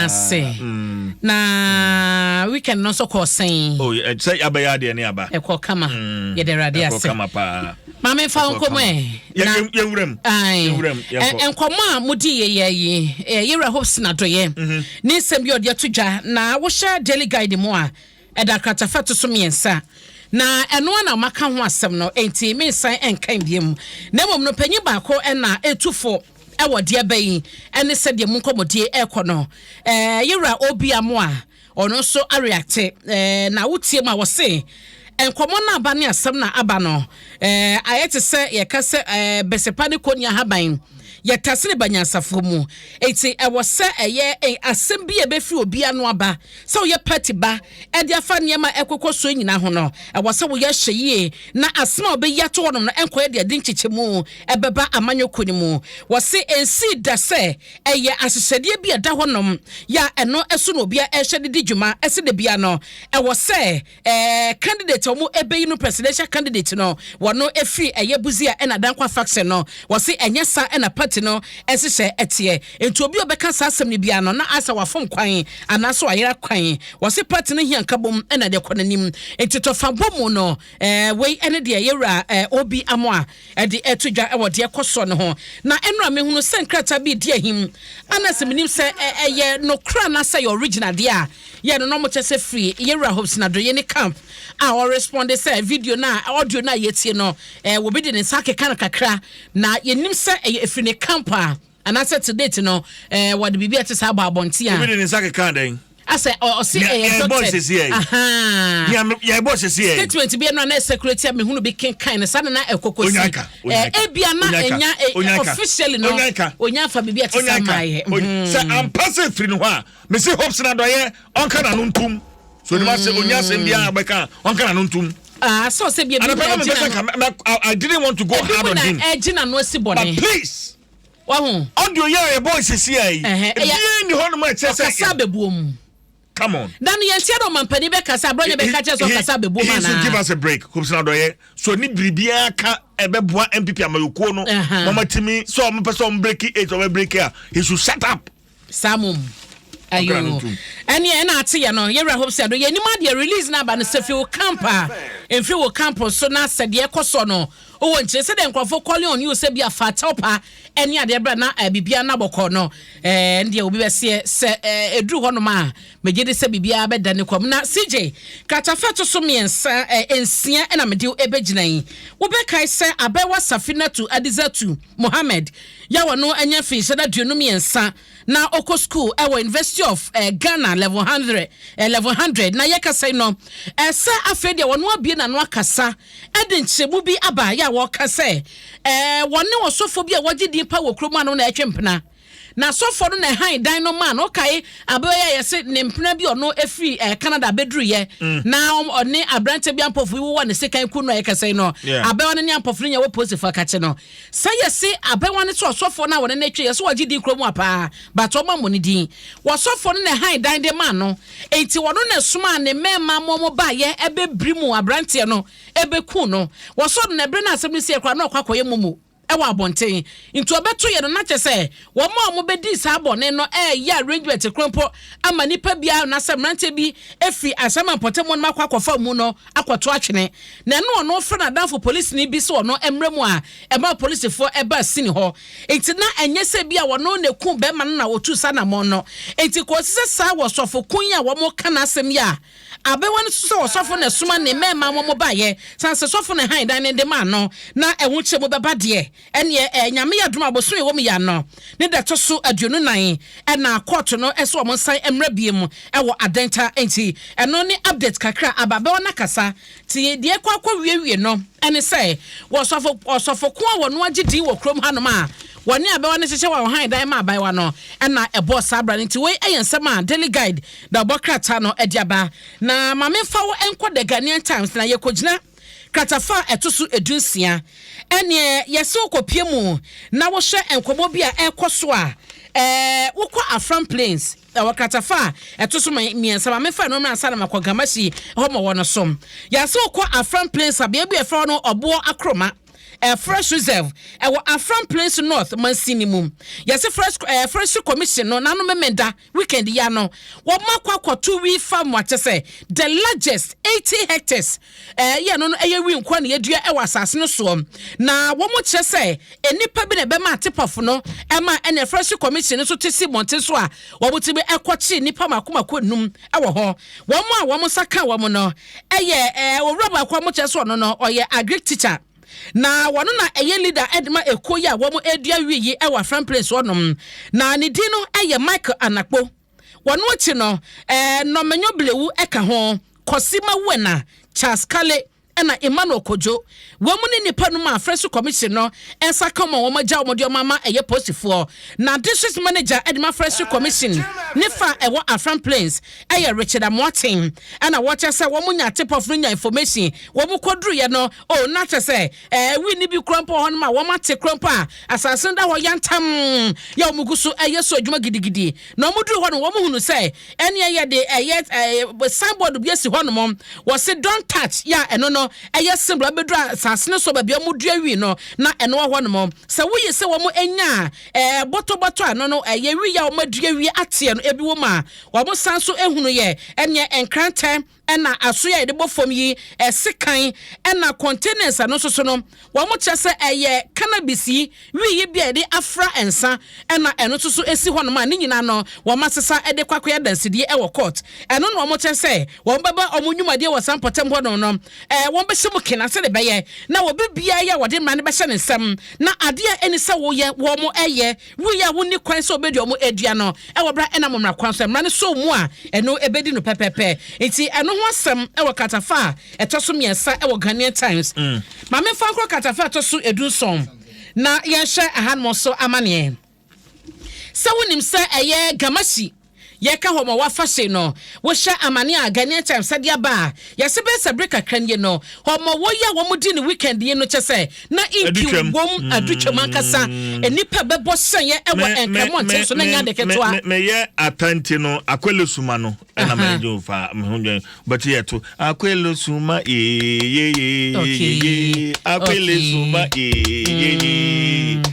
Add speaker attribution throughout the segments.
Speaker 1: Ase. Na weekend no nso kɔɔ sɛn?
Speaker 2: Oh, sɛ yɛabɛyɛ adeɛ ne aba.
Speaker 1: Ɛkɔ kama. Yɛde Awurade
Speaker 2: Ɛkɔ
Speaker 1: ase.
Speaker 2: kama paa.
Speaker 1: Maame, fa
Speaker 2: Ɛkɔ
Speaker 1: nkɔmmɔ
Speaker 2: kama.
Speaker 1: ɛ. Na
Speaker 2: Yɛwuram.
Speaker 1: Ae.
Speaker 2: Yɛwuram, yɛnkɔ.
Speaker 1: Nkɔmmɔ a modi yɛyɛ yi, yɛwura Hopeson Adorye ne nsɛm bi a ɔde ato dwa na wohyɛ Daily Guide mu a ɛda kratafa to so mmiɛnsa na ɛno a na maka ho asɛm no, enti mensan nkan biom, na mmom no panyin baako ɛna ɛtu fo ɛwɔ deɛ bɛyi ɛne sɛdeɛ mu nkɔmmɔdie ɛrekɔ no. Yɛwura Obi Amoa, ɔno nso areacte na wotie mu a, wɔse nkɔmmɔ no aba ne asɛm na aba no ayɛ te sɛ yɛka sɛ bɛsɛpa ne kɔni ahaban yɛtase ne banyansafoɔ mu, enti ɛwɔ sɛ ɛyɛ asɛm bi a ɛbɛfiri obi ano aba sɛ woyɛ party ba ɛde afa nneɛma a ɛkokɔ so nyinaa ho no, ɛwɔ sɛ woyɛ hyɛ yie na asɛm a wobɛyi ato hɔnom no ɛnkɔyɛ deɛ ɛde nkyekyɛmu ɛbɛba amanyɔkuo no mu. Wɔse ɛnsii da sɛ ɛyɛ ahyehyɛdeɛ bi a ɛda hɔnom yɛ a ɛno ɛso na obiara ɛhyɛ de di dwuma. Ɛsɛ de bia no ɛwɔ sɛ candidate a wɔn ɛbɛyi no, presidential candidate no, wɔno efiri ɛyɛ Busia ɛna Dankwa faction no. Wɔsi ɛnyɛ sa ɛna party no ɛhyehyɛ ɛteɛ, nti obi a ɔbɛka saa asɛm no bia no na asa wafom kwan anaasɛ wayera kwan. Wɔsi party no hia nkabom ɛna deɛ kɔ n'anim, nti tɔfa bɔ mu no wei ɛne deɛ yɛwura Obi Amoa ɛde ɛto dwa ɛwɔ deɛ kɔ soɔ no ho. Na ɛnura mehunu sɛ nkrataa bi di ahim ana sɛ menim sɛ ɛyɛ nokora anaasɛ ɛyɛ original deɛ a yɛ no na ɔmo kyɛ sɛ firi yɛwura Hopeson Adorye ne camp a ɔresponde sɛ video na audio na yɛtie no, wɔbi de ne nsa akeka no kakra na yɛnim sɛ ɛyɛ efiri ne camp a anaasɛ to date no wɔde biribi a ɛte saa abɔ abɔnten a.
Speaker 2: Obi de ne nsa keka dɛn?
Speaker 1: Asɛ ɔsi ɛyɛ
Speaker 2: yɛbɔ
Speaker 1: doctored.
Speaker 2: Sisi yɛ. Yɛbɔ sisi yɛ.
Speaker 1: Statement bi ɛno a na ɛsɛkureti a mehunu bi kenkan no saa na ɛkɔkɔ si.
Speaker 2: Onyanka, Onyanka,
Speaker 1: Ebia na
Speaker 2: Onyanka,
Speaker 1: ɛnya
Speaker 2: Onyanka,
Speaker 1: officially no
Speaker 2: Onyanka.
Speaker 1: onya fa biribi a ɛte saa
Speaker 2: Onyanka
Speaker 1: maayɛ.
Speaker 2: Sɛ ampa sɛ firi ne hɔ a, mesi Hopeson Adorye ɔnka n'ano ntum so onima sɛ onya asɛm biara bɛka a, ɔnka n'ano ntum.
Speaker 1: Ah, sɛ ɔsɛ bi ebi
Speaker 2: Anapɛ
Speaker 1: na
Speaker 2: na mepɛ
Speaker 1: ɛgyina
Speaker 2: sɛ
Speaker 1: no
Speaker 2: nka I didn't want to go
Speaker 1: ebi
Speaker 2: hard
Speaker 1: mu
Speaker 2: on
Speaker 1: na
Speaker 2: him,
Speaker 1: ɛgyina no asi
Speaker 2: but
Speaker 1: bɔne
Speaker 2: please,
Speaker 1: wahu.
Speaker 2: Audio yɛ a yɛbɔ nsisi a yi,
Speaker 1: Ɛhɛ,
Speaker 2: ebie ni hɔ nom a ɛkyerɛ
Speaker 1: ɔkasa
Speaker 2: sɛ
Speaker 1: abɛbuo mu.
Speaker 2: Come on.
Speaker 1: Na no yɛntia dɛ ɔmampanin bɛkasa aborɔnyɛ bɛka kyerɛ sɛ ɔkasa abɛbuo mu
Speaker 2: He should give
Speaker 1: anaa.
Speaker 2: us a break. Hopeson Adorye so ni biribiara ka ɛbɛboa NPP amayokuo no mama timi sɛ ɔmo pɛ sɛ ɔmo break eight, ɔmo break a, he should shut up.
Speaker 1: Saa mom.
Speaker 2: Ɔkra
Speaker 1: Ayo.
Speaker 2: no ntom.
Speaker 1: Ɛneɛ ɛna ate yɛ no, yɛwura Hopeson Adorye, yɛnim adeɛ release no aba no sɛ fi wo camp a ɛmfiri wo camp so na sɛ deɛ ɛkɔ soɔ no wowɔ nkyerɛ sɛdeɛ nkurɔfoɔ calling on you sɛ bi afa kyɛw pa ɛne adeɛ berɛ na biribia na bɔkɔ no ɛɛ deɛ obi bɛseɛ sɛ ɛduru hɔnom a, megye de sɛ biribiara bɛda ne kwam. Na CJ kratafa to so mmiɛnsa 6 ɛna mede ɛbɛgyina yi. Wobɛkae sɛ abɛwa Safinatu Adizatu Mohammed yɛwɔ no anya mfinhyɛ no 23 na ɔkɔ school ɛwɔ University of Ghana level 100, level 100, na yɛkasa yi no ɛsɛ afei deɛ wɔn abie n'ano akasa ɛde nkyerɛmu bi aba yɛ a wɔka sɛ wɔne ɔsɔfo bi a wɔgye din pa wɔ kurom ano na ɛtwe mpena, na asɔfoɔ no na ɛhan dan no maa no. Ɔkae abɛyɛ a yɛsɛ ne mpena bi ɔno efiri Canada abɛduruyɛ na ɔne aberante bi ampɔfo yi wowɔ ne sekan ku no a yɛkasa yi no. Abɛwa no ne ampɔfo no nya wɔ polisifoɔ akakye no sɛ yɛse abɛwa no sɛ ɔsɔfoɔ no a wɔne no twe yɛsɛ wɔgye din kurom a paa, but ɔma mmɔ ne din. Wɔsɔfoɔ no na ɛhan dan de maa no, enti wɔno na ɛsomaa ne mmarima ma ɔmo baayɛ ɛbɛbiri mu aberanteɛ no ɛbɛku no. Wɔsɔ no na ɛberɛ no asɛm no si ɛkora na ɔkɔ akɔyɛ momo ɛwɔ abɔnten, nti ɔbɛto yɛ no na kyɛ sɛ wɔn a wɔbɛdi saa bɔne no ɛyɛ arrangement koro mpo ama nipa biara na sɛ mmeranteɛ bi efiri asɛm mpɔtam no akɔ akɔfa mu no akɔto atwene. Na ɛno ɔno fɛ n'adamfo polisini bi sɛ ɔno mmerɛ mu a ɛma polisifoɔ ɛba sini hɔ, nti na ɛnyɛ sɛ bi a wɔno na eku bɛrima no na otu sa namɔn no. Nti kò sɛ saa wɔ sɔfo kun yi a wɔn ka n'asɛm yi a abɛwa no so sɛ ɔsɔfo na ɛsoma ne mmarima wɔn baayɛ san sɛ sɔfo na han dan ne de maa no na ɛho kyerɛ mu bɛba deɛ ɛneɛ Nyame yɛ adom abosom ɛwɔ mu yɛ ano ne da to so 24 ɛna court no ɛsɛ wɔn nsan mmerɛ bie mu ɛwɔ Adenta. Nti ɛno ne update kakra aba bɛwɔ n'akasa ti deɛ ɛkɔ akɔ wiewie no ɛne sɛ wɔsɔfo ɔsɔfo ko a wɔn agye din wɔ kurom hanom a wɔne abɛwa no hyehyɛ wɔ ɔhan dan ma abayewa no ɛna ɛbɔ saa abra no. Nti wei ɛyɛ nsɛm a Daily Guide da ɔbɔ krataa no ɛde aba. Na maame fa wo nkɔ The Ghanaian Times na yɛkɔgyina kratafa a ɛto so 16. Ɛneɛ yɛsɛ wokɔpie mu na wohyɛ nkɔmmɔ bi a ɛrekɔ so a wokɔ Afram Plains ɛwɔ kratafa a ɛto so 3. Maame fa no mmra ansa na makɔ Gamasi hɔ ma wɔ no so. Yɛsɛ wokɔ Afram Plains a, bea bi a ɛfrɛ no Ɔboɔ Akoroma. Forest Reserve ɛwɔ Afram Plains North mansini mu. Yɛse Forestry Commission no n'ano Memenda weekend yi ano wɔn akɔ akɔto wii farm a kyɛ sɛ the largest 80 hectares yɛ no ɛyɛ wii nkoa na yɛdua ɛwɔ asase no soɔ. Na wɔn kyerɛ sɛ nnipa bi na ɛbɛma atepɔfo no ɛma ɛna Forestry Commission no nso te si mmɔnten so a wɔn ti bi ɛkɔkye nnipa mako mako enum ɛwɔ hɔ. Wɔn a wɔn nsa ka wɔn no ɛyɛ owura baako a wɔn kyerɛ sɛ ɔno no ɔyɛ agric teacher, na wɔn na ɛyɛ leader ɛde ma ekuo yi a wɔn edua wi yi ɛwɔ Afram Plains hɔnom, na ne din no ɛyɛ Michael Anakpo. Wɔn akyi no, Nɔmɛnyo Blewu ɛka ho, Kɔsi Mawuena, Charles Kale ɛna Emmanuel Kojo. Wɔn mu ne nipa no mu a Forestry Commission no nsa ka wɔn a wɔn agya wɔn de wɔn ama ɛyɛ polisifoɔ. Na district manager ɛde ma Forestry Commission ne fa ɛwɔ Afram Plains ɛyɛ Richard Amoaten, ɛna wɔkyɛ sɛ wɔn nya tip-off no, nya information, wɔn kɔduruyɛ no o, na kyɛ sɛ wi ni bi kura mpo hɔ nom a wɔn ate kura mpo a asase no da hɔ yantam yɛ wɔn gu so ɛyɛ so adwuma gidigidi. Na wɔn duru hɔ no, wɔn hunu sɛ ɛne ɛyɛ de ɛyɛ signboard bi asi hɔ nom, wɔsi "Don't touch" yɛ a ɛno no ɛyɛ symbol abɛduru asase no so baabi a wɔn dua wi no. Na ɛno wɔ hɔ nom sɛ woyi sɛ wɔn anya bɔtɔbɔtɔ a no ɛyɛ wi a wɔn adua wi ateɛ no ebi wɔ mu a, wɔn san so ehunu yɛ ɛneɛ nkrantɛ ɛna aso yɛ yɛde bɔ fam yi, ɛsekan ɛna containers. Ano nso so no, wɔn kyerɛ sɛ ɛyɛ cannabis yi wi yi bi a yɛde afra nsa, ɛna ɛno nso so esi hɔnom a ne nyinaa no wɔn asesa ɛde kɔ akɔyɛ dansidie ɛwɔ court. Ɛno na wɔn kyerɛ sɛ wɔn bɛba wɔn nnwumadeɛ wɔ saa mpɔtam hɔnom no, wɔn bɛhyɛ mu kena sɛ de bɛyɛ na wɔbi biara yɛ a wɔde mmara no bɛhyɛ ne nsam na adeɛ a ɛni sɛ wɔyɛ wɔn ɛyɛ wi a wɔnni kwan sɛ wɔbɛdi wɔn adua no ɛwɔ bra ɛnam mmara kwan so, mmara no so mu a ɛno ɛbɛdi no pɛpɛpɛ. Nti ɛno ho asɛm ɛwɔ katafa a ɛtɔ so 3 ɛwɔ Ghanaian Times. Maame, fa nkɔ katafa a ɛtɔ so 17 na yɛnhyɛ ahanom so amanneɛ sɛ wonim sɛ ɛyɛ Gamasi yɛka hɔ ma wafa se no wohyɛ amane a Ghanaian Times sɛde aba a yɛsɛ bɛyɛ sɛ bere kakra nie no, hɔmɔwɔ yi a wɔn di ne weekend yi no kyɛ sɛ na inki wom adutwam ankasa, nnipa bɛbɔ sɛnyɛ ɛwɔ Nkramɔnten so na nya ade ketewa.
Speaker 2: Meyɛ atanti no akwele suma no ɛna mɛgye fa me ho dwen bɛte yɛ to akwele suma yeyeyeye, akwele suma yeyeye.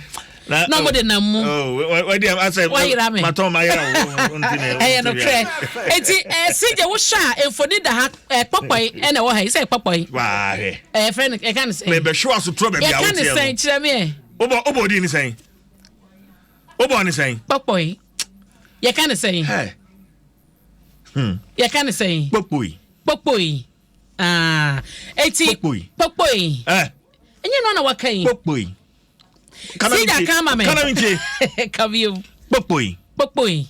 Speaker 1: Na ɔmo de nam mu.
Speaker 2: Wayera
Speaker 1: me.
Speaker 2: Matɔn mayera wo.
Speaker 1: Ɛyɛ nokorɛ. Eti CJ, wohyɛ a mfoni da ha, kpɔkpɔi ɛna ɛwɔ ha yi sɛ kpɔkpɔi.
Speaker 2: Waahwɛ.
Speaker 1: Fɛn no yɛka ne sɛn?
Speaker 2: Mebɛhwɛ asotorɔ baabi a
Speaker 1: yɛka ne
Speaker 2: woteɛ
Speaker 1: sɛn?
Speaker 2: No.
Speaker 1: Kyerɛ me ɛ.
Speaker 2: Wobɔ odi ne sɛn? Wobɔ ne sɛn?
Speaker 1: Kpɔkpɔi, yɛka ne sɛn?
Speaker 2: Hɛ.
Speaker 1: Yɛka ne sɛn?
Speaker 2: Kpɔkpɔi.
Speaker 1: Kpɔkpɔi, aa, eti
Speaker 2: Kpɔkpɔi.
Speaker 1: Kpɔkpɔi. Ɛnyɛ no na waka yi?
Speaker 2: Kpɔkpɔi.
Speaker 1: CJ, kan ma me.
Speaker 2: Kana mi ntie.
Speaker 1: Kabio.
Speaker 2: Kpɔkpɔi.
Speaker 1: Kpɔkpɔi,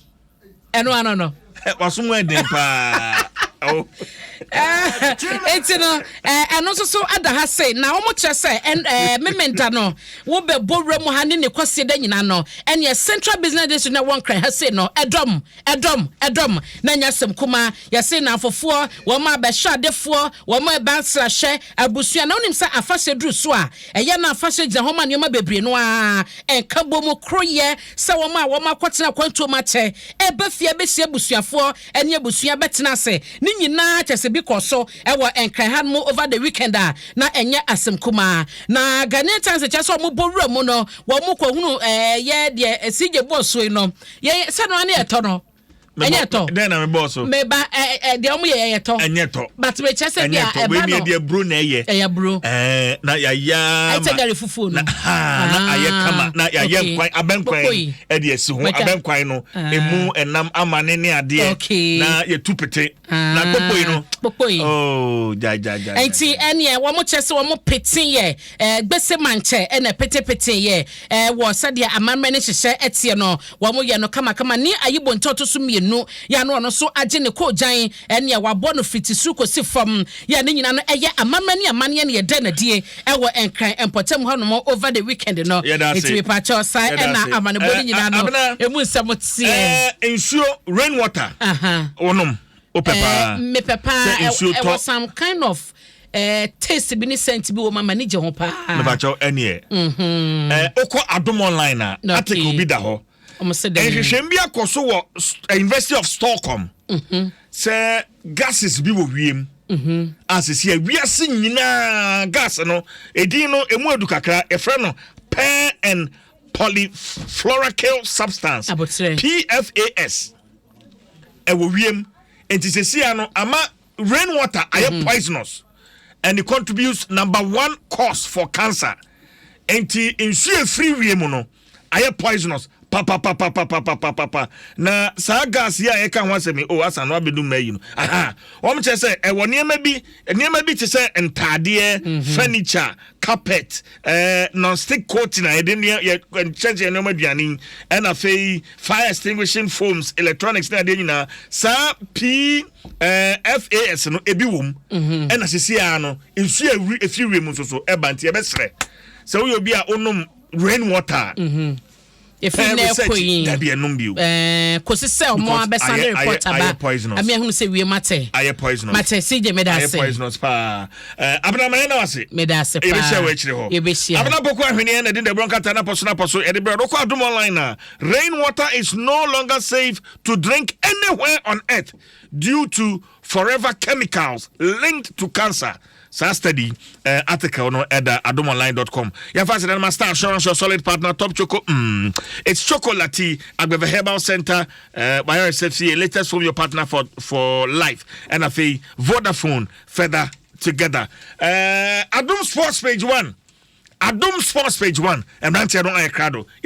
Speaker 1: ɛno ano no.
Speaker 2: Wasom ɛden paa. Oh.
Speaker 1: Eti no ɛno nso so ada ha sei na wɔn kyerɛ sɛ ɛn Memenda no wobɛbɔ wura mu ha ne ne kɔsie da nyinaa no, ɛneɛ Central Business District na wɔn Nkran ha sei no, ɛdɔm ɛdɔm ɛdɔm na nyɛ asɛm kuma. Yɛse namfofoɔ wɔn a bɛhwɛ adefoɔ, wɔn a ɛba nsrahwɛ abusua, na wonim sɛ afahyɛ duru so a, ɛyɛ na afahyɛ gyina hɔ ma nneɛma bebree no a ɛnka bɔ mu koroyɛ sɛ wɔn a wɔn akɔtena akwantuo mu akyɛ ɛba fie bɛhyia abusuafoɔ ɛne abusua bɛtena ase. Ne nyinaa kyɛ sɛ bi kɔ so ɛwɔ Nkran ha no mu over the weekend a na ɛnyɛ asɛm kumaa. Na Ghanaian Times kyerɛ sɛ wɔn bɔ wura mu no, wɔn kɔhunu yɛ deɛ CJ bɔɔ so yi no, yɛ sɛ no ane ɛtɔ no ɛnyɛ tɔ.
Speaker 2: Dɛn na mebɔɔ so?
Speaker 1: Meba ɛ ɛ deɛ ɔmo yɛ ɛyɛ tɔ.
Speaker 2: Ɛnyɛ tɔ.
Speaker 1: But mekyɛ sɛ bi a
Speaker 2: Ɛnyɛ tɔ.
Speaker 1: ɛba
Speaker 2: Wei
Speaker 1: no
Speaker 2: ni ɛde aburo na ɛyɛ.
Speaker 1: Ɛyɛ aburo.
Speaker 2: Na yɛayɛ.
Speaker 1: Ɛkyɛ gari fufuo no.
Speaker 2: Na ha na ayɛ kama na yɛayɛ nkwan, abɛnkwan ɛde asi ho. Abɛnkwan no emu ɛnam ama ne adeɛ. Na yɛtu pete. Na kpokpoi no.
Speaker 1: Kpokpoi.
Speaker 2: Oh, gya gya gya.
Speaker 1: Nti ɛneɛ wɔn kyɛ sɛ wɔn pete yɛ gbese mankyɛ ɛna petepete yɛ wɔ sɛdeɛ amammerɛ ne hyehyɛ ɛteɛ no, wɔn yɛ no kamakama. Ne ayibo ntɛ ɔto so 2 yɛ ano, ɔno nso agye ne koogyan, ɛneɛ wabɔ no fiti soro kɔsi fam yɛ ne nyinaa no ɛyɛ amammerɛ ne amanneɛ ne yɛda nadie ɛwɔ Nkran mpɔtam hɔnom over the weekend no.
Speaker 2: Yɛda ase.
Speaker 1: Nti mepakyɛw saa
Speaker 2: Yɛda
Speaker 1: ɛna
Speaker 2: ase.
Speaker 1: amanebɔ no nyinaa no
Speaker 2: Abena.
Speaker 1: ɛmu nsɛm teɛ.
Speaker 2: Nsuo, rain water. Wonom wopɛ paa?
Speaker 1: Mepɛ paa.
Speaker 2: Sɛ nsuo
Speaker 1: ɛwɔ
Speaker 2: tɔ.
Speaker 1: Some kind of taste bi ne scent bi wɔ mu ama ne gye ho paa.
Speaker 2: Mepakyɛw, ɛneɛ wokɔ Adom Online a, article bi da hɔ.
Speaker 1: Ɔmo sɛ dɛn?
Speaker 2: Nhwehwɛm bi akɔ so wɔ University of Stockholm sɛ gases bi wɔ wiem. A sisi a wiase nyinaa gas no edin no emu edu kakra, yɛfrɛ no per and polyfluoroalkyl substance.
Speaker 1: Abotire.
Speaker 2: PFAS ɛwɔ wiem, nti sisi ano ama rain water ayɛ poisonous and it contributes number one cause for cancer. Nti nsuo efiri wiem no ayɛ poisonous papapapapapapapa. Na saa gas yi a yɛka ho asɛm yi o, asa no abɛdu mma yi no aha, wɔn kyerɛ sɛ ɛwɔ nneɛma bi te sɛ ntaadeɛ, furniture, carpet, non-stick coating a yɛde nneɛ yɛ nkyɛnkyɛn nneɛma aduane yi, ɛna afei fire extinguishing foams, electronics ne adeɛ nyinaa, saa P FAS no ebi wɔ mu. Ɛna sisi a no nsuo a efiri wiem nso so ɛba, nti yɛbɛsrɛ sɛ woyɛ obi a wonom rain water
Speaker 1: Efi na ɛkɔ yi.
Speaker 2: Dabi, ɛnum bio.
Speaker 1: Kòsi sɛ ɔmo abɛsan de report aba ami ehunu sɛ wiem atɛ.
Speaker 2: Ayɛ poisonous.
Speaker 1: Mate CJ, meda ase.
Speaker 2: Ayɛ poisonous paa. Abena yɛn na wase.
Speaker 1: Meda ase paa.
Speaker 2: Yɛbɛhyia wɔ akyire hɔ.
Speaker 1: Yɛbɛhyia.
Speaker 2: Abena Poko ahweneɛ na ɛde dɛbrɔ nkata na pɔso na pɔso yɛde brɛ dɔkɔ Adum Online na rain water is no longer safe to drink anywhere on earth due to forever chemicals linked to cancer. Saa study article no ɛda adomonline.com. Yɛmfa sɛ dɛnma Star Assurance, your solid partner, Top Choco, it's Chocolati, Agbeve Herbal Center, YRSFCA, latest from your partner for life, ɛna afei Vodafone, further together. Adum Sports page 1, Adum Sports page 1, mmeranteɛ no ayɛ krado yɛde.